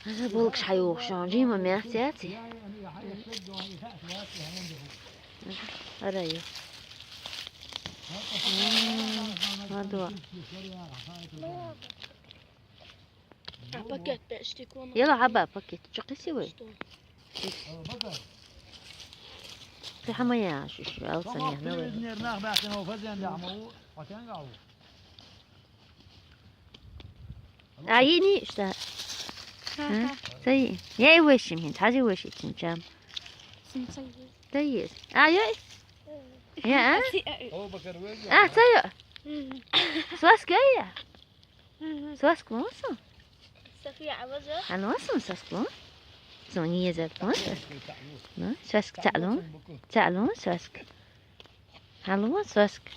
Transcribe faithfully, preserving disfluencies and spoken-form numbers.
Ара булгаш хьайуухшан, жима мяц яц. Ара ю. Ладуа. А пакет пешти кона. Ела хьаба пакет. Чо киси вай? Что? Ти хьамая шуш, алцан яхна вай. А йини ишта. Ха? Сай. Я и вешим хин, тази веши чинчам. Сай. А йой. Я? А, сай. Сваска я. Сваска муса? София, а вот же? А ну, сон сваска. Сон не езет муса. Ну, сваска цалун. Цалун сваска. Халун сваска.